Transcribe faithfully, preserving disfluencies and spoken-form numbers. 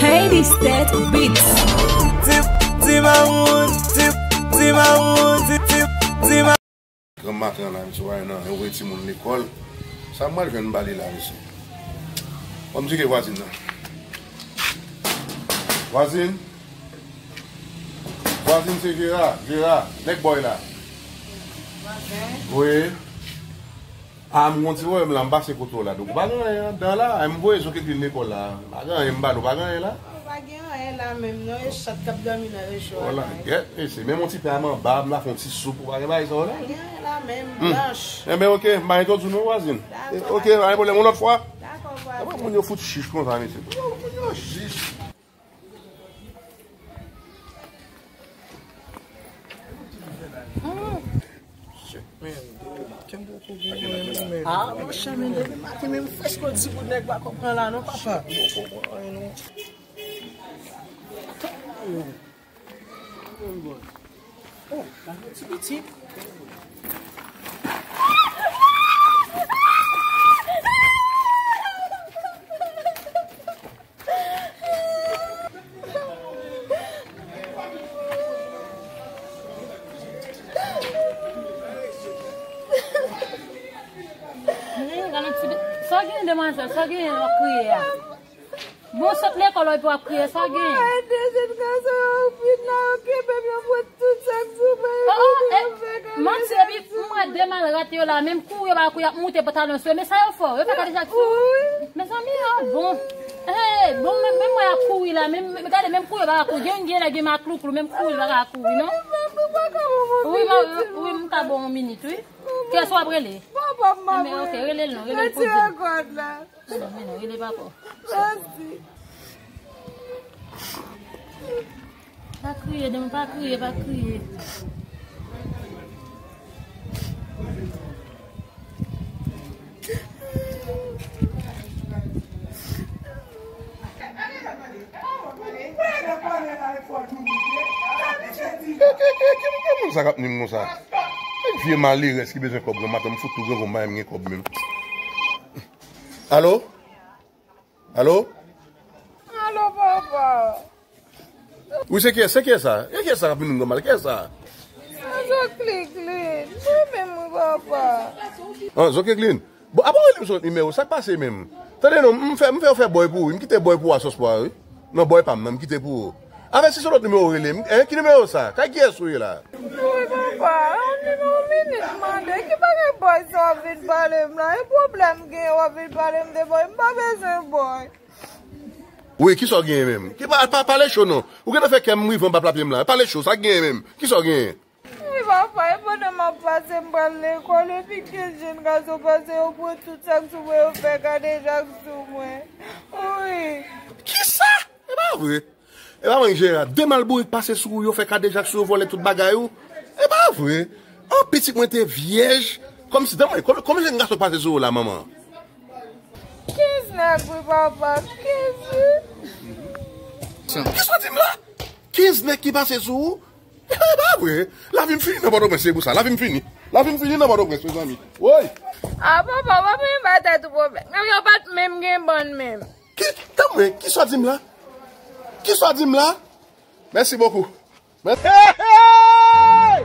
Haiti State Beats. Ti, ti mamoun, ti, ti mamoun, ti, ti, ti ma- Granmatan la, misye pa nan, yo voye timoun lekòl. Sa m pral jwenn ba li la, mesye? Bon, m tcheke vwazin nan. Vwazin? Vwazin, se Jera, Jera, nèg bòy la. Wi. A, m gon ti pwoblèm la, m pase kote w la. Donk, ou pa gen anyen anndan la, m voye Zokeklin lekòl la. Pa gen anyen, m pale w, pa gen anyen la. Ou pa gen anyen la menm, non, e chat k ap dòmi nan recho a. Vwala, gèt, mesye, menm yon ti pè a m anba, m la fè yon ti soup, ou pa gen bagay sa w la. Pa gen anyen la menm, blanch. Enben, oke, m pa entwodui w non, vwazin. Dakò, oke, pa gen pwoblèm, yon lòt fwa. Dakò, vwazin. Kòman moun yo fout chich konsa, mesye? Kòman moun yo chich? Ah, monchè, men, depi maten poko gen anyen, men. Ah, monchè, men, depi maten, men, m frèske di pou nèg pa konprann la, non, papa. Poko gen anyen, non. Oh, gade ti pitit. Sa w genyen, demwazèl? Sa w genyen w ap kriye a? Bon, sot lekòl w epi w ap kriye, sa w genyen? Mwen ede jèn gason yo vin la, yo kenbe m, yo pran tout sa k sou mwen, yo fè kale. Manti, epi m wè de malrat yo la, menm kouri yo pa kouri, y ap moute pantalon sou yo, men sa yo fè w, yo fè kadejak sou ou? Mezanmi, ah bon. Hey, bon, men, men mwen ap kouri la, men, men gade, menm kouri yo pa kouri. Gen, gen lè gen maklouklou, menm kouri yo pa ka kouri, non. Wi, m, wi, m ka ba w yon minit, wi. Kiyès w ap rele? Papa m. Enben, oke, rele l non, rele l pou di. Retire kòd la. Men non, men non, rele papa w. Mèsi. Pa kriye, Dema, pa kriye, pa kriye. Ki, ki, ki, ki, ki moun sa k ap ni m konsa? Vye malerèz ki bezwen kòb granmatan, m fout tou granvou, m pa menm gen kòb menm. Alo? Alo? Alo, papa. Wi, se kiyès, se kiyès sa? E kiyès sa k ap vin nou nòmal? Kiyès sa? Se Zokliklin. Mwen menm, wi, papa. An, Zokliklin. Bon, apa w rele m sou lòt nimewo? Sa k pase menm? Tande non, m fè, m fè, fè bòy pou ou, wi. M kite bòy pou ou a Sòspwa, wi. Non, bòy pa m nan, m kite pou ou. Avèk si se lòt nimewo w rele m. Hein, ki nimewo sa? Kay kiyès ou ye la? Wi, papa, yon nimewo minit mande. Ki bagay bòy sa w ap vin pale m la? E pwoblèm gen w ap vin pale m de bòy? M pa bezwen bòy. Wi, kisa w genyen menm? Ki pa, pa, pale cho non. Ou gentan fè kè m rive anba pla pye m la. Pale cho, sa k genyen menm? Kisa w genyen? Wi, papa, e pandan m ap pase, m pral lekòl, epi kenz jèn gason pase, yo pran tout sa k sou mwen, yo fè kadejak sou mwen. Wi. Kisa? E pa vre. E pa mwen, Jera. De malbourik pase sou ou, yo fè kadejak sou ou, vòlè tout bagay ou. E pa vre. An, pitit mwen te vyèj. Kòmsi, dan mwen, konbyen, konbyen jèn gason pase sou ou la, manman? Kenz nèg, wi, papa. Kenz, wi. Kisa w di m la? Kenz nèg ki pase sou ou? E pa vre. Lavi m fini nan Pòtoprens, se pou sa. Lavi m fini. Lavi m fini nan Pòtoprens, mezanmi. Woy! A, papa, w ap menm ba tèt ou pwoblèm. Yo pa t menm gen bann menm. Ki, tanpri, kisa w di m la? Kisa w di m la? Mèsi bokou. Mèsi. Hey, hey!